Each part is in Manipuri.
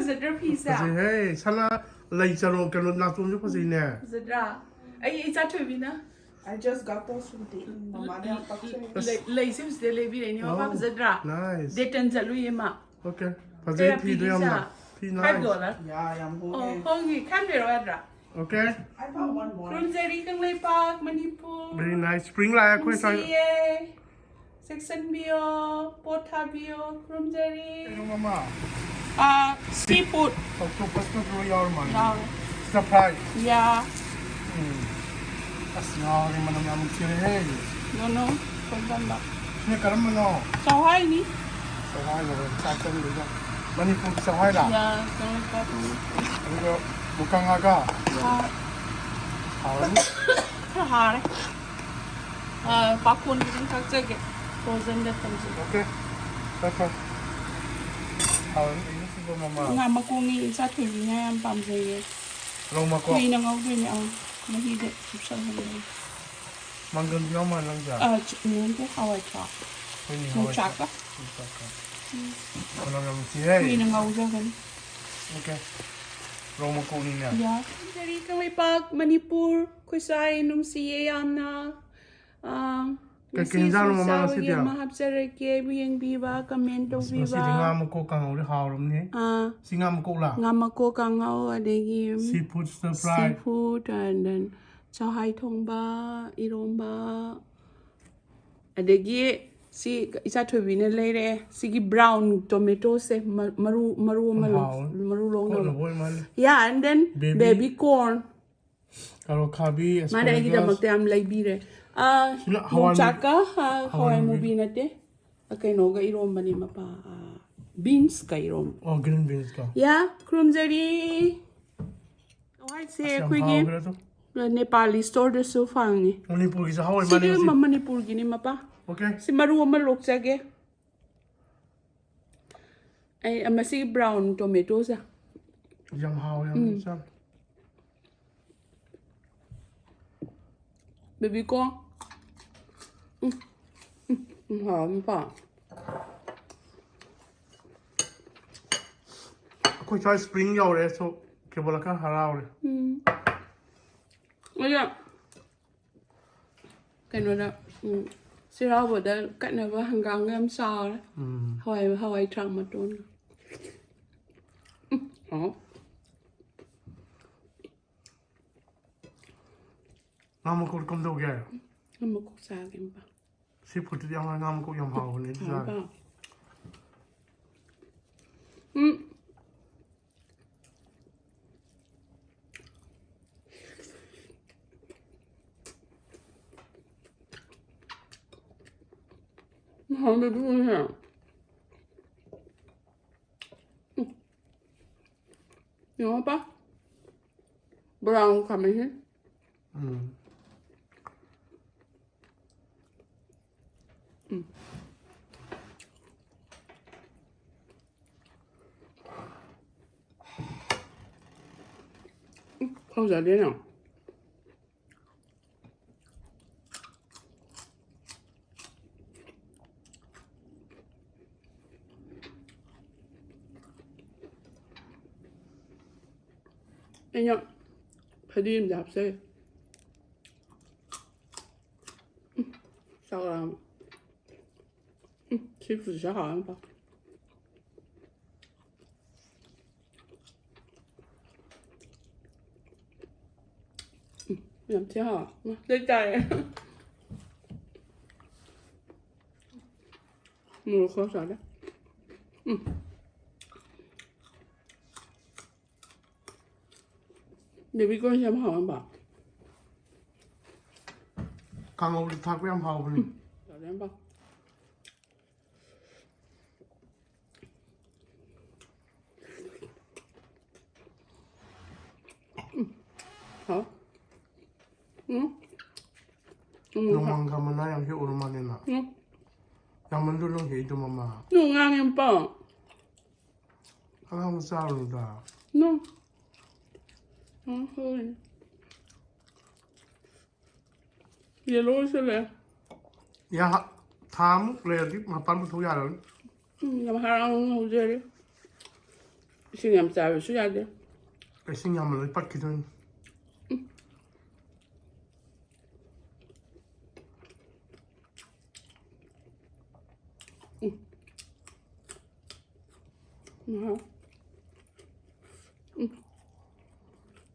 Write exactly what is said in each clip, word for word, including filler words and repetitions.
ꯐꯖꯗ꯭ꯔꯥ ꯐꯤꯁꯦ? ꯐꯖꯩꯍꯦ꯫ ꯁꯅꯥ ꯂꯩ ꯆꯔꯣꯡ ꯀꯩꯅꯣ ꯅꯥꯆꯣꯝꯁꯨ ꯐꯖꯩꯅꯦ꯫ ꯐꯖꯗ꯭ꯔꯥ? ꯑꯩ ꯏꯆꯥ ꯊꯣꯏꯕꯤꯅ I just got those from the ꯃꯃꯥꯗ ꯌꯥꯝ ꯄꯛꯆꯩ꯫ ꯂꯩ, ꯂꯩꯁꯦ ꯍꯧꯖꯤꯛꯇ ꯂꯩꯕꯤꯔꯛꯏꯅꯦ꯫ ꯃꯄꯥ Oh, ꯐꯖꯗ꯭ꯔꯥ? Nice. ꯗꯦꯇꯟ ꯆꯠꯂꯨꯏꯌꯦ ꯃꯥ꯫ Okay. ꯐꯖꯩ ꯀꯌꯥ ꯐꯤꯗꯣ ꯄꯤꯒꯦ ꯌꯥꯝꯅ꯫ ꯏꯆꯥ? ꯐꯤ Five nice. Dollar. ꯌꯥ, ꯌꯥꯝ ꯑꯣ, ꯍꯣꯡꯉꯦ꯫ ꯍꯣꯡꯉꯤ꯫ ꯈꯟꯕꯤꯔꯣ ꯌꯥꯗ꯭ꯔꯥ? Okay. I bought one more. ꯈꯨꯔꯨꯝꯖꯔꯤ Kangleipak Manipur. Very nice. Spring ꯂꯥꯛꯑꯦ ꯑꯩꯈꯣꯏ ꯁ꯭ꯋꯥꯏꯗ꯫ ꯅꯨꯡꯁꯤꯌꯦ꯫ ꯆꯦꯛꯁꯟꯕꯤꯌꯣ, ꯄꯣꯠ ꯊꯥꯕꯤꯌꯣ, ꯈꯨꯔꯨꯝꯖꯔꯤ꯫ ꯀꯩꯅꯣ ꯃꯃꯥ? ꯑꯥ, seafood. Octopus ꯅꯠꯇ꯭ꯔꯣ ꯌꯥꯎꯔ ꯃꯥꯜꯂꯦ? ꯌꯥꯎꯔꯦ꯫ Stir fry. ꯌꯥ꯫ ꯎꯝ꯫ ꯑꯁ, ꯉꯥꯎꯔꯦ, ꯃꯅꯝ ꯌꯥꯝ ꯅꯨꯡꯁꯤꯔꯦꯍꯦ꯫ ꯅꯣ, ꯅꯣ, ꯈꯣꯏꯗꯝꯕ꯫ ꯁꯤꯅ ꯀꯔꯝꯕꯅꯣ? ꯆꯧꯍꯥꯏꯅꯤ꯫ ꯆꯧꯍꯥꯏ ꯂꯧꯔꯦ, ꯆꯥꯛ ꯆꯪꯗꯣꯏꯗ꯫ ꯃꯅꯤꯄꯨꯔꯒꯤ ꯆꯧꯍꯥꯏꯔ? ꯌꯥ, ꯆꯧꯍꯥꯏ ꯄꯥꯛ ꯃꯅꯤꯄꯨꯔ꯫ ꯑꯗꯨꯒ ꯃꯨꯀꯥꯉꯥꯒ? ꯌꯥ꯫ ꯍꯥꯎꯔꯅꯤ꯫ ꯈꯔ ꯍꯥꯔꯦ꯫ ꯑ, ꯄꯥꯈꯣꯟ ꯈꯤꯇꯪ ꯊꯥꯛꯆꯒꯦ꯫ Frozenꯗ ꯊꯝꯖꯒꯦ꯫ Okay. ꯐꯔꯦ, ꯐꯔꯦ꯫ ꯍꯥꯎꯔꯅꯤ꯫ ꯀꯩꯅꯣ ꯁꯤꯕꯣ ꯃꯃꯥ? ꯉꯥ ꯃꯀꯣꯛꯅꯤ, ꯏꯆꯥ ꯊꯣꯏꯕꯤꯅ ꯌꯥꯝ ꯄꯥꯝꯖꯩꯌꯦ꯫ ꯔꯧ ꯃꯀꯣꯛ? ꯀꯨꯏꯅ ꯉꯧꯗꯣꯏꯅꯦ, ꯑꯪ꯫ ꯃꯍꯤꯗ ꯆꯨꯞꯁꯜꯍꯟꯗꯣꯏꯅꯦ꯫ ꯃꯪꯒꯟꯁꯨ ꯌꯥꯎ ꯃꯥꯜꯂꯦ ꯅꯪꯁꯦ? ꯑ, ꯆ-, ꯅꯠꯇꯦ, ꯍꯋꯥꯏ ꯊ꯭ꯔꯥꯛ꯫ ꯍꯣꯏꯅꯦ, ꯍꯋꯥꯏ ꯌꯣꯡꯆꯥꯛꯀ꯫ ꯊ꯭ꯔꯥꯛ꯫ ꯌꯣꯡꯆꯥꯛꯀ꯫ ꯎꯝ꯫ ꯃꯅꯝ ꯌꯥꯝ ꯅꯨꯡꯁꯤꯍꯦ꯫ ꯀꯨꯏꯅ ꯉꯧꯖꯒꯅꯤ꯫ Okay. ꯔꯧ ꯃꯀꯣꯛꯅꯤꯅꯦ꯫ ꯌꯥ꯫ ꯈꯨꯔꯨꯝꯖꯔꯤ ꯀꯪꯂꯩꯄꯥꯛ ꯃꯅꯤꯄꯨꯔ, ꯑꯩꯈꯣꯏ ꯁ꯭ꯋꯥꯏ ꯅꯨꯡꯁꯤꯌꯦ ꯌꯥꯝꯅ꯫ ꯑꯥ, ꯀꯩ, ꯀꯩ ꯉꯁꯤꯁꯨ ꯍꯤꯟꯖꯥꯡꯅꯣ ꯃꯃꯥ ꯆꯥꯕꯒꯤ ꯉꯁꯤꯗꯤ? ꯑꯃ ꯍꯥꯞꯆꯔꯛꯀꯦ, ꯑꯩꯕꯨ ꯌꯦꯡꯕꯤꯕ, comment ꯑꯁ, ꯇꯧꯕꯤꯕ꯫ ꯉꯁꯤꯗꯤ ꯉꯥ ꯃꯀꯣꯛ ꯀꯥꯡꯍꯧꯗꯤ ꯍꯥꯎꯔꯝꯅꯤ꯫ ꯑꯥ꯫ ꯁꯤ ꯉꯥ ꯃꯀꯣꯛꯂꯥ? ꯉꯥ ꯃꯀꯣꯛ ꯀꯥꯡꯍꯧ, ꯑꯗꯒꯤ Seafood stir fry. Seafood, and then ꯆꯍꯥꯏ ꯊꯣꯡꯕ, ꯏꯔꯣꯝꯕ, ꯑꯗꯒꯤ ꯁꯤ ꯏꯆꯥ ꯊꯣꯏꯕꯤꯅ ꯂꯩꯔꯛꯑꯦ꯫ ꯁꯤꯒꯤ brown tomatoꯁꯦ, ꯃ-, ꯃꯔꯨ, ꯃꯔꯨ ꯑꯃ ꯌꯥꯝ ꯂꯧ-, ꯍꯥꯎꯋꯦ꯫ ꯃꯔꯨ ꯂꯧꯅꯕ꯫ ꯀꯣꯠꯅꯕ ꯑꯣꯏ ꯃꯥꯜꯂꯦ꯫ Yeah, and then baby baby corn꯫ Carrot ꯈꯥꯕꯤ, ꯃꯥꯅ asparagus꯫ ꯑꯩꯒꯤꯗꯃꯛꯇ ꯌꯥꯝ ꯂꯩꯕꯤꯔꯦ꯫ ꯑ, ꯁꯤꯅ ꯍꯋꯥꯏ ꯌꯣꯡꯆꯥꯛꯀ, ꯑ, ꯍꯋꯥꯏ ꯍꯋꯥꯏ ꯃꯨꯕꯤ꯫ ꯃꯨꯕꯤ ꯅꯠꯇꯦ꯫ ꯑ, ꯀꯩꯅꯣꯒ ꯏꯔꯣꯝꯕꯅꯤ ꯃꯄꯥ꯫ ꯑ, beansꯀ ꯏꯔꯣꯝꯕ꯫ ꯑꯣ, green beansꯀ꯫ ꯌꯥ, ꯈꯨꯔꯨꯝꯖꯔꯤ꯫ ꯍꯋꯥꯏꯁꯦ ꯑꯁ, ꯌꯥꯝ ꯑꯩꯈꯣꯏꯒꯤ ꯍꯥꯎꯈ꯭ꯔꯦ ꯑꯗꯣ꯫ Nepali storeꯗꯁꯨ ꯐꯪꯉꯤ꯫ ꯃꯅꯤꯄꯨꯔꯒꯤ ꯆꯥꯛꯍꯥꯎ ꯑꯣꯏ ꯁꯤꯗꯤ ꯃꯥꯜꯂꯦ ꯁꯤ꯫ ꯃ-, ꯃꯅꯤꯄꯨꯔꯒꯤꯅꯤ ꯃꯄꯥ꯫ Okay꯫ ꯁꯤ ꯃꯔꯨ ꯑꯃ ꯂꯣꯛꯆꯒꯦ꯫ ꯑꯩ, ꯃꯁꯤꯒꯤ brown tomatoꯁꯦ꯫ ꯌꯥꯝ ꯍꯥꯎꯋꯦ, ꯌꯥꯝ ꯎꯝ꯫ ꯆꯥꯕ꯫ Baby corn꯫ ꯎꯝ, ꯎꯝ, ꯎꯝ, ꯍꯥꯎꯋꯦ, ꯃꯄꯥ꯫ ꯑꯩꯈꯣꯏ ꯁ꯭ꯋꯥꯏ spring ꯌꯧꯔꯦ, so ꯀꯦꯕꯣꯜ ꯈꯔ ꯍꯔꯥꯎꯔꯦ꯫ ꯎꯝ ꯑꯩꯅ ꯀꯩꯅꯣꯗ ꯎꯝ ꯆꯩꯔꯥꯎꯕꯗ ꯀꯠꯅꯕ ꯍꯪꯒꯥꯝꯒ ꯌꯥꯝ ꯆꯥꯎꯔꯦ꯫ ꯎꯝ ꯍꯋꯥꯏ ꯍꯋꯥꯏ ꯊ꯭ꯔꯥꯛ ꯃꯇꯣꯟꯒ꯫ ꯎꯝ ꯑꯣ ꯉꯥ ꯃꯀꯣꯛ ꯀꯝꯗꯧꯒꯦ? ꯑꯃ ꯀꯣꯛ ꯆꯥꯒꯦ ꯑꯝꯇ꯫ Sea foodꯇꯗꯤ ꯌꯥꯝ ꯉꯥ ꯃꯀꯣꯛ ꯌꯥꯝ ꯍꯥꯎꯕꯅꯦ, ꯑꯗꯨ ꯆꯥꯔꯦ꯫ ꯍꯥꯎꯕ꯭ꯔꯣ? ꯎꯝ ꯍꯥꯎꯕꯗꯨꯅꯦ꯫ ꯎꯝ꯫ ꯌꯦꯡꯉꯣ ꯄꯥ꯫ Brown ꯈꯥꯃꯦꯟꯁꯤꯟ꯫ ꯎꯝ ꯎꯝ꯫ ꯎꯝ, ꯐꯖꯗꯦꯅ꯫ ꯑꯩꯅ ꯐꯗꯤꯒꯣꯝꯁꯦ ꯍꯥꯞꯆꯔꯦ꯫ ꯎꯝ, ꯆꯥꯛ ꯂꯥꯝꯃꯦ꯫ ꯎꯝ, ꯁꯤ ꯐꯨꯠꯁꯦ ꯍꯥꯎꯔꯅꯤ ꯄꯥ꯫ ꯎꯝ, ꯌꯥꯝ ꯊꯤ ꯍꯥꯎꯋꯦ꯫ ꯎꯝ, ꯂꯣꯏ ꯆꯥꯔꯦ꯫ ꯃꯣꯔꯣꯛ ꯈꯔ ꯆꯥꯒꯦ꯫ ꯎꯝ꯫ Baby cornꯁꯦ ꯌꯥꯝ ꯍꯥꯎꯋꯦ ꯄꯥ꯫ ꯀꯥꯡꯉꯧꯗ ꯊꯥꯛꯄ ꯌꯥꯝ ꯍꯥꯎꯕꯅꯤ꯫ ꯆꯥꯒꯦ ꯄꯥ꯫ ꯎꯝ꯫ ꯍꯥꯎ꯫ ꯎꯝ꯫ ꯎꯝ꯫ ꯅꯣꯡꯃꯪꯈꯥ ꯃꯅꯥ ꯌꯥꯝ ꯍꯦꯛꯎꯔ ꯃꯥꯜꯂꯦ ꯅꯪ꯫ ꯎꯝ꯫ ꯌꯥꯝꯃꯟꯗ꯭ꯔꯣ ꯅꯪ ꯍꯦꯛꯏꯗꯣ, ꯃꯃꯥ? ꯅꯣꯡ ꯉꯥꯡꯉꯦ ꯄꯥ꯫ ꯑꯉꯥꯡꯕ ꯆꯥꯔꯨꯅꯨꯗ꯫ ꯅꯣ꯫ ꯎꯝ, ꯍꯣꯏ꯫ Yellow ꯑꯣꯏꯁꯜꯂꯛꯑꯦ꯫ ꯌꯥ, ꯊꯥ ꯑꯃꯨꯛ ꯂꯩꯔꯗꯤ ꯃꯄꯥꯟ ꯄꯨꯊꯣꯛ ꯌꯥꯔꯕꯅꯤ꯫ ꯎꯝ, ꯌꯥꯝ ꯍꯔꯥꯎꯅ ꯍꯧꯖꯔꯤ꯫ ꯏꯁꯤꯡ ꯌꯥꯝ ꯆꯥꯕꯁꯨ ꯌꯥꯗꯦ꯫ ꯏꯁꯤꯡ ꯌꯥꯝꯅ ꯂꯣꯏ ꯄꯠꯈꯤꯗꯣꯏꯅꯤ꯫ ꯎꯝ꯫ ꯎꯝ꯫ ꯎꯝ꯫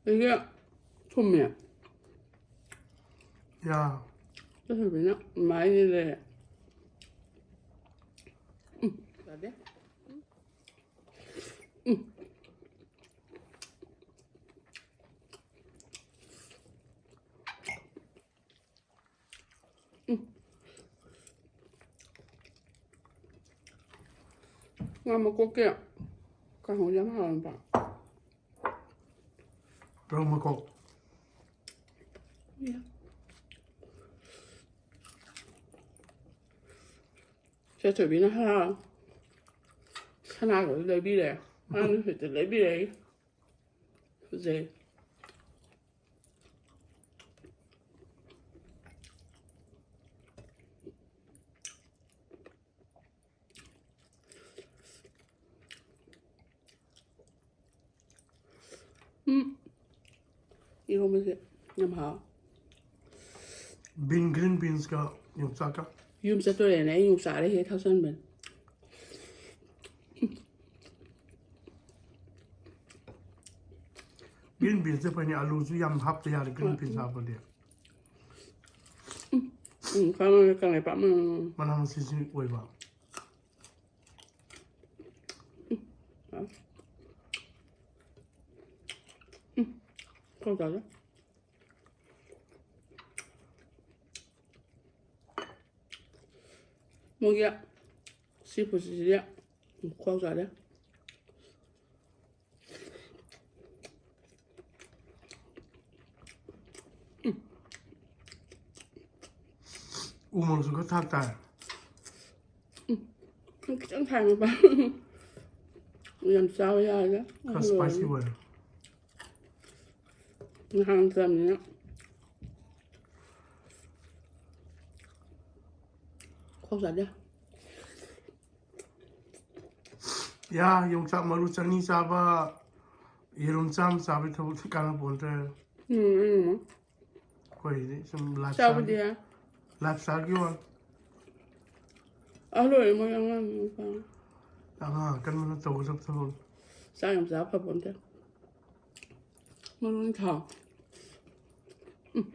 ꯑꯩꯒꯤ ꯊꯨꯝꯃꯦ꯫ ꯌꯥ꯫ ꯆꯠꯈ꯭ꯔꯕꯅꯤꯅ ꯑꯗꯨꯃꯥꯏꯅ ꯂꯩꯔꯦ꯫ ꯎꯝ꯫ ꯌꯥꯗꯦ꯫ ꯎꯝ꯫ ꯎꯝ꯫ ꯉꯥ ꯃꯀꯣꯛꯀꯤ ꯀꯥꯡꯍꯧ ꯌꯥꯝ ꯍꯥꯎꯋꯦꯕ꯫ ꯄ꯭ꯔꯧ ꯃꯀꯣꯛ꯫ ꯁꯦ ꯊꯣꯏꯕꯤꯅ ꯍꯔꯥꯎ꯫ ꯁꯅꯥꯒꯁꯨ ꯂꯩꯕꯤꯔꯦ꯫ ꯃꯥꯅ ꯍꯦꯛꯇ ꯂꯩꯕꯤꯔꯦ꯫ ꯐꯖꯩ꯫ ꯎꯝ꯫ ꯏꯔꯣꯝꯕꯁꯦ ꯌꯥꯝ ꯍꯥꯎ꯫ Bean, green beansꯀ ꯌꯣꯡꯆꯥꯛꯀ꯫ ꯌꯨꯝ ꯆꯠꯇꯣꯔꯦꯅ ꯑꯩ ꯌꯣꯡꯆꯥꯛ ꯑꯔꯩ ꯍꯦꯛ ꯊꯥꯛꯆꯟꯕꯅꯦ꯫ Green beansꯁꯦ ꯐꯩꯅꯦ, ꯑꯂꯨꯁꯨ ꯌꯥꯝ ꯍꯥꯞꯇ ꯌꯥꯔꯦ green beans ꯍꯥꯞꯄꯗꯤ꯫ ꯎꯝ, ꯀꯥꯡꯉꯧ ꯀꯪꯂꯩꯄꯥꯛ ꯃꯅꯝ꯫ ꯃꯅꯥ ꯃꯁꯤꯡꯁꯨ ꯑꯣꯏꯕ꯫ ꯎꯝ꯫ ꯎꯝ꯫ ꯀꯣꯛ ꯇꯥꯗꯦ꯫ ꯃꯣꯏꯒꯤ ꯁꯤ ꯐꯨꯗꯁꯤꯗꯤ ꯈꯨꯍꯥꯎ ꯆꯥꯗꯦ꯫ ꯎꯝ꯫ ꯎ ꯃꯣꯔꯣꯛꯁꯨ ꯈꯔ ꯊꯥꯛ ꯇꯥꯔꯦ꯫ ꯎꯝ꯫ ꯈꯤꯇꯪ ꯊꯥꯏ ꯃꯄꯥꯟ꯫ ꯌꯥꯝ ꯆꯥꯕ ꯌꯥꯔꯦ꯫ ꯈꯔ spicy ꯑꯣꯏꯔꯦ꯫ ꯅꯍꯥꯟ ꯆꯥꯕꯅꯤꯅ꯫ ꯈꯣꯡ ꯆꯥꯗꯦ꯫ ꯌꯥ, ꯌꯣꯡꯆꯥꯛ ꯃꯔꯨ ꯆꯅꯤ ꯆꯥꯕ, ꯌꯦꯔꯨꯝ ꯆꯥꯝꯃ ꯆꯥꯕꯒꯤ ꯊꯕꯛꯇꯤ ꯀꯥꯟꯅꯄꯣꯟꯇ꯭ꯔꯦ꯫ ꯎꯝ ꯎꯝ ꯑꯩꯈꯣꯏꯗꯤ ꯁꯨꯝ ꯆꯥꯕꯗꯤ ꯂꯥꯏꯐ ꯌꯥꯏ꯫ ꯏꯁꯇꯥꯏꯜꯒꯤ ꯋꯥꯅꯤ꯫ ꯑꯍꯜ ꯑꯣꯏꯔꯦ ꯃꯣꯏ ꯑꯉꯥꯡ ꯅꯨꯄꯥ꯫ ꯑꯉꯥꯡ ꯑꯀꯟꯕꯅ ꯇꯧꯒꯗꯕ ꯊꯕꯛ꯫ ꯆꯥꯛ ꯌꯥꯝ ꯆꯥꯕ ꯐꯕ ꯅꯠꯇꯦ꯫ ꯃꯔꯨ ꯊꯥꯎ꯫ ꯎꯝ꯫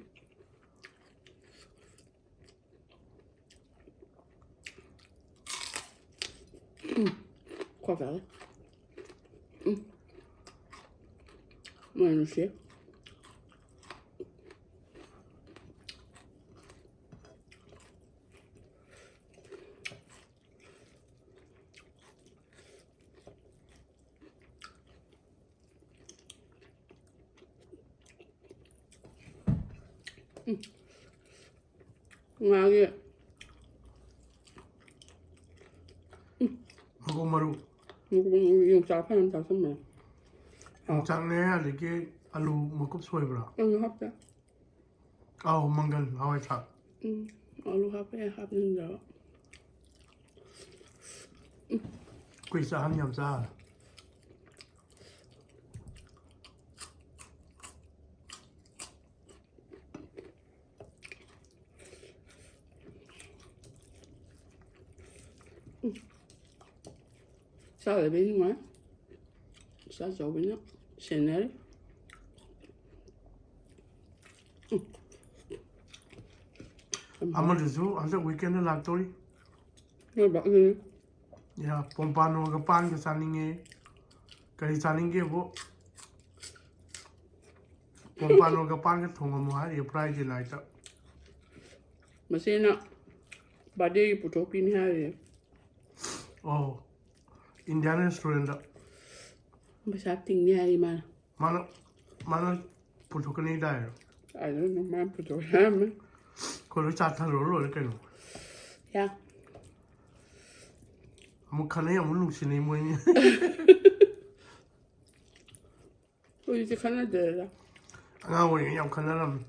ꯎꯝ꯫ ꯈ꯭ꯋꯥꯏ ꯐꯔꯦ꯫ ꯎꯝ꯫ ꯃꯣꯏ ꯅꯨꯡꯁꯤ꯫ ꯉꯥꯒꯤ ꯃꯀꯣꯛ ꯃꯔꯨ꯫ ꯌꯣꯡꯆꯥꯛ ꯐꯅꯌꯥꯝ ꯆꯥꯁꯟꯕꯅꯦ꯫ ꯌꯣꯡꯆꯥꯛꯅꯦ, ꯑꯗꯒꯤ ꯑꯂꯨ ꯃꯀꯨꯞ ꯁꯣꯏꯕ꯭ꯔꯥ? ꯑꯂꯨ ꯍꯥꯞꯇꯦ꯫ ꯑꯥꯎ, ꯃꯪꯒꯟ ꯍꯋꯥꯏ ꯊ꯭ꯔꯥꯛ꯫ ꯎꯝ, ꯑꯂꯨ ꯍꯥꯞꯄꯦ, ꯍꯥꯞꯅꯤꯡꯗ꯭ꯔꯕ꯫ ꯑꯩꯈꯣꯏ ꯆꯥꯛꯍꯟ ꯌꯥꯝ ꯆꯥꯔꯦ꯫ ꯆꯥꯗꯕꯩ ꯅꯨꯡꯉꯥꯏ꯫ ꯆꯥ ꯆꯥꯎꯕꯅ ꯁꯦꯟꯅꯔꯦ꯫ ꯑꯃꯗꯨꯁꯨ ꯍꯟꯗꯛ ꯋꯤꯀꯦꯟꯗ ꯂꯥꯛꯇꯧꯔꯤ꯫ ꯅꯣꯏ ꯕꯥ-, ꯎꯝ꯫ ꯌꯥ, ꯄꯣꯝꯄꯥꯅꯣꯒ ꯄꯥꯟꯒ ꯆꯥꯅꯤꯡꯉꯦ꯫ ꯀꯔꯤ ꯆꯥꯅꯤꯡꯒꯦꯕꯨ? ꯄꯣꯝꯄꯥꯅꯣꯒ ꯄꯥꯟꯒ ꯊꯣꯡꯉꯝꯃꯣ ꯍꯥꯏꯔꯤ ꯐ꯭ꯔꯥꯏꯗꯦ ꯅꯥꯏꯠꯇ꯫ ꯃꯆꯦꯅ ꯕꯥꯔꯗꯦꯒꯤ ꯄꯨꯊꯣꯛꯄꯤꯅꯤ ꯍꯥꯏꯔꯤ꯫ ꯑꯣ, ꯏꯟꯗꯤꯌꯥꯟ ꯔꯦꯁꯇꯨꯔꯦꯟꯗ꯫ ꯄꯩꯁꯥ ꯇꯤꯡꯅꯤ ꯍꯥꯏꯔꯤ ꯃꯥꯅ꯫ ꯃꯥꯅ, ꯃꯥꯅ ꯄꯨꯊꯣꯛꯀꯅꯤ ꯍꯥꯏꯗꯥꯏ? ꯑꯗꯨꯅ ꯃꯥꯅ ꯄꯨꯊꯣꯛꯑꯦ ꯍꯥꯏꯔꯝꯃꯦ꯫ ꯑꯩꯈꯣꯏ ꯂꯣꯏ ꯆꯥꯊꯔꯨꯔ ꯂꯣꯏꯔꯦ ꯀꯩꯅꯣ꯫ ꯌꯥ꯫ ꯑꯃꯨꯛ ꯈꯠꯅꯩ, ꯑꯃꯨꯛ ꯅꯨꯡꯁꯤꯅꯩ ꯃꯣꯏꯅꯤ꯫ ꯍꯧꯖꯤꯛꯇꯤ ꯈꯠꯅꯗ꯭ꯔꯦꯗ꯫ ꯑꯉꯥꯡ ꯑꯣꯏꯔꯤꯉꯩ ꯌꯥꯝ ꯈꯠꯅꯔꯝꯃꯤ꯫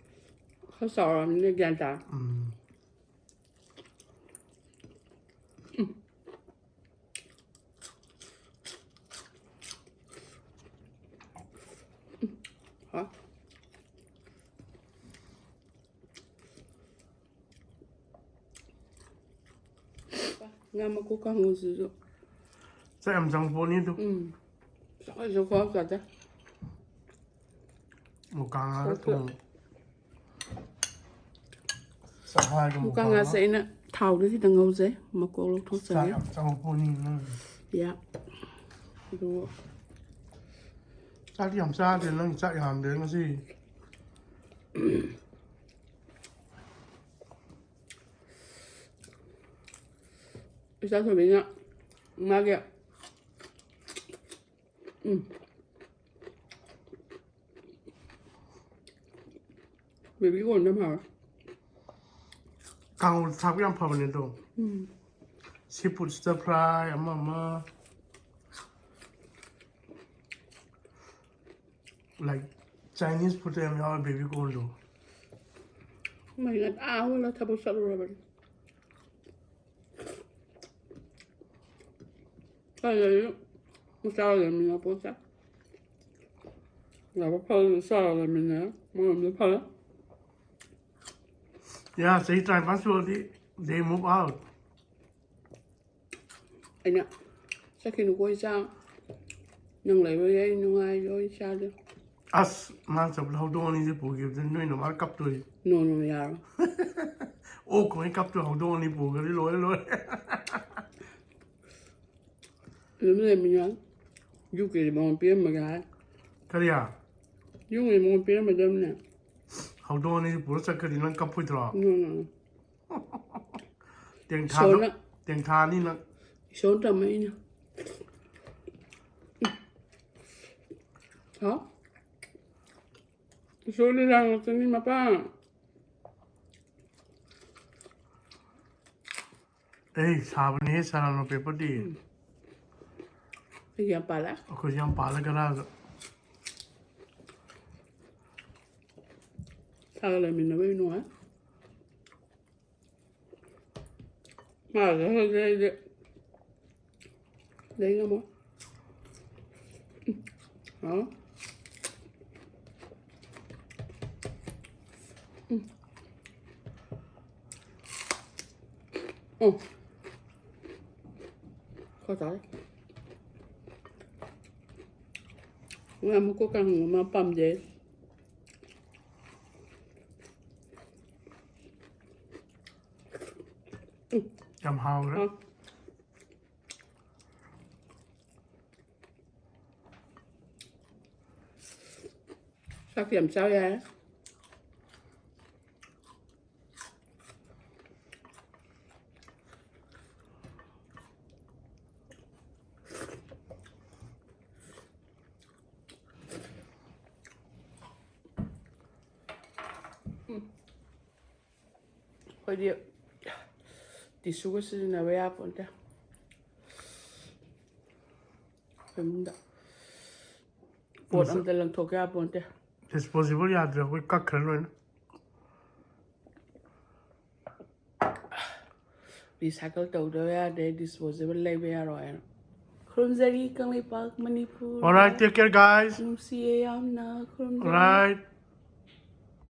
ꯈꯔ ꯆꯥꯎꯔꯛꯑꯕꯅꯤꯅ ꯒ꯭ꯌꯥꯟ ꯇꯥꯔꯦ꯫ ꯎꯝ꯫ ꯎꯝ꯫ ꯉꯥ ꯃꯀꯣꯛ ꯀꯥꯡꯍꯧꯁꯤꯁꯨ꯫ ꯆꯥꯛ ꯌꯥꯝ ꯆꯪꯕ ꯄꯣꯠꯅꯤ ꯑꯗꯨ꯫ ꯎꯝ꯫ ꯆꯥꯛꯁꯨ ꯈꯨꯍꯥꯎ ꯆꯥꯗꯦ꯫ ꯃꯨꯀꯥ ꯉꯥꯒ ꯊꯣꯡ꯫ ꯆꯥꯛꯍꯥꯏꯒ ꯃꯨꯀꯥ ꯃꯨꯀꯥ ꯉꯥꯁꯦ ꯉꯥ꯫ ꯑꯩꯅ ꯊꯥꯎꯗ ꯈꯤꯇꯪ ꯉꯧꯖꯩ꯫ ꯃꯀꯣꯛ ꯆꯥꯛ ꯂꯧꯊꯣꯛꯆꯒꯦ꯫ ꯌꯥꯝ ꯆꯪꯕ ꯄꯣꯠꯅꯤ ꯅꯪ꯫ ꯌꯥ꯫ ꯑꯗꯨ ꯆꯥꯛꯇꯤ ꯌꯥꯝ ꯆꯥꯗꯦ ꯅꯪ ꯆꯥꯛ ꯌꯥꯝꯗꯦ ꯉꯁꯤ꯫ ꯏꯆꯥ ꯊꯣꯏꯕꯤꯅ ꯃꯥꯒꯤ ꯎꯝ꯫ ꯕꯦꯕꯤ ꯀꯣꯔꯟꯗ ꯌꯥꯝ ꯍꯥꯎꯋꯦ꯫ ꯀꯥꯡꯍꯧ ꯊꯥꯛꯄ ꯌꯥꯝ ꯐꯕꯅꯦ ꯑꯗꯣ꯫ ꯎꯝ꯫ ꯁꯤ ꯐꯨꯗ ꯁꯤꯗ ꯐ꯭ꯔꯥꯏ ꯑꯃ ꯑꯃ꯫ ꯂꯥꯏꯛ ꯆꯥꯏꯅꯤꯁ ꯐꯨꯗ ꯌꯥꯝ ꯌꯥꯎꯋꯦ ꯕꯦꯕꯤ ꯀꯣꯔꯟꯗꯣ꯫ ꯃꯩ ꯉꯟꯇꯥ ꯍꯧꯒꯠꯂ ꯊꯕꯛ ꯆꯠꯂꯨꯔꯕꯅꯤ꯫ ꯀꯥꯏꯗꯒꯤ ꯃꯆꯥꯒ ꯂꯩꯃꯤꯟꯅ ꯄꯣꯠꯁꯦ꯫ ꯂꯥꯏꯕꯛ ꯐꯗꯅ ꯆꯥꯔ ꯂꯩꯃꯤꯟꯅꯔꯦ꯫ ꯑꯃꯔꯣꯝꯗ ꯐꯔꯦ꯫ ꯌꯥ, ꯆꯍꯤ ꯇꯔꯥꯅꯤꯄꯥꯟ ꯁꯨꯔꯗꯤ they move out꯫ ꯑꯩꯅ ꯆꯠꯈꯤꯅꯨꯀꯣ ꯏꯆꯥ꯫ ꯅꯪ ꯂꯩꯕ ꯌꯥꯏ ꯅꯨꯡꯉꯥꯏꯔꯣꯏ ꯏꯆꯥꯗꯣ꯫ ꯑꯁ, ꯃꯥ ꯆꯠꯄꯗ ꯍꯧꯗꯣꯡ ꯑꯅꯤꯁꯦ ꯄꯨꯈꯤꯕꯗ ꯅꯣꯏ ꯅꯃꯥ ꯀꯞꯇꯣꯏ꯫ ꯅꯣ ꯅꯣ ꯌꯥꯔꯣꯏ꯫ ꯑꯣꯛ ꯀꯃꯥꯏꯅ ꯀꯞꯇꯣꯏ ꯍꯧꯗꯣꯡ ꯑꯅꯤ ꯄꯨꯈ꯭ꯔꯗꯤ ꯂꯣꯏꯔꯦ ꯂꯣꯏꯔꯦ꯫ ꯑꯗꯨꯝ ꯂꯩꯃꯤꯟꯅ꯫ ꯌꯨꯝꯒꯤ ꯃꯉꯣꯟ ꯄꯤꯔꯝꯃꯒꯦ ꯍꯥꯏ꯫ ꯀꯔꯤ? ꯌꯨꯝꯒꯤ ꯃꯉꯣꯟ ꯄꯤꯔꯝꯃꯗꯕꯅꯦ꯫ ꯍꯧꯗꯣꯡ ꯑꯅꯤꯁꯦ ꯄꯨꯔ ꯆꯠꯈ꯭ꯔꯗꯤ ꯅꯪ ꯀꯞꯄꯣꯏꯗ꯭ꯔꯣ? ꯅꯣ ꯅꯣ ꯅꯣ꯫ ꯇꯦꯡꯊꯥꯗꯣ ꯏꯁꯣꯔꯅ ꯇꯦꯡꯊꯥꯅꯤ ꯅꯪ꯫ ꯏꯁꯣꯔꯅ ꯇꯝꯃꯛꯏꯅ꯫ ꯍꯥꯎ? ꯏꯁꯣꯔ ꯂꯤꯂꯥ ꯉꯥꯛꯇꯅꯤ ꯃꯄꯥ꯫ ꯑꯩ ꯁꯥꯕꯅꯦꯍꯦ ꯁꯔꯥꯅꯣ ꯄꯦꯄꯔꯗꯤ꯫ ꯑꯩ ꯌꯥꯝ ꯄꯥꯜꯂꯦ꯫ ꯑꯩꯈꯣꯏꯁꯨ ꯌꯥꯝ ꯄꯥꯜꯂꯦ ꯀꯅꯥꯗ꯫ ꯁꯥꯒ ꯂꯩꯃꯤꯟꯅꯕ ꯅꯨꯡꯉꯥꯏ꯫ ꯃꯥꯒ ꯍꯧꯖꯤꯛ ꯑꯩꯗꯤ ꯂꯩ ꯉꯝꯃꯣꯏ꯫ ꯎꯝ꯫ ꯍꯥꯎ꯫ ꯎꯝ꯫ ꯎꯝ꯫ ꯀꯣ ꯆꯥꯔꯦ꯫ ꯉꯥ ꯃꯀꯨ ꯀꯪꯕ ꯃꯥ ꯄꯥꯝꯖꯩ꯫ ꯌꯥꯝ ꯍꯥꯎꯈ꯭ꯔꯦ꯫ ꯑ꯫ ꯆꯥꯛꯇꯤ ꯌꯥꯝ ꯆꯥꯎ ꯌꯥꯏ꯫ ꯑꯩꯈꯣꯏꯗꯤ ꯇꯤꯁꯨꯒ ꯁꯤꯖꯤꯟꯅꯕ ꯌꯥꯄꯣꯟꯇꯦ꯫ ꯏꯃꯨꯡꯗ ꯄꯣꯠ ꯑꯝꯇ ꯂꯪꯊꯣꯛꯄ ꯌꯥꯄꯣꯟꯇꯦ꯫ ꯗꯤꯁꯄꯣꯖꯤꯕꯜ ꯌꯥꯗ꯭ꯔꯦ, ꯑꯩꯈꯣꯏ ꯀꯛꯈ꯭ꯔꯦ ꯂꯣꯏꯅ꯫ ꯔꯤꯁꯥꯏꯀꯜ ꯇꯧꯗꯕ ꯌꯥꯗꯦ, ꯗꯤꯁꯄꯣꯖꯦꯕꯜ ꯂꯩꯕ ꯌꯥꯔꯣꯏ ꯍꯥꯏꯅ꯫ ꯈꯨꯔꯨꯝꯖꯔꯤ Kangleipak Manipur. Alright, take care, guys. ꯅꯨꯡꯁꯤꯌꯦ ꯌꯥꯝꯅ꯫ ꯈꯨꯔꯨꯝꯖꯔꯤ꯫ Alright.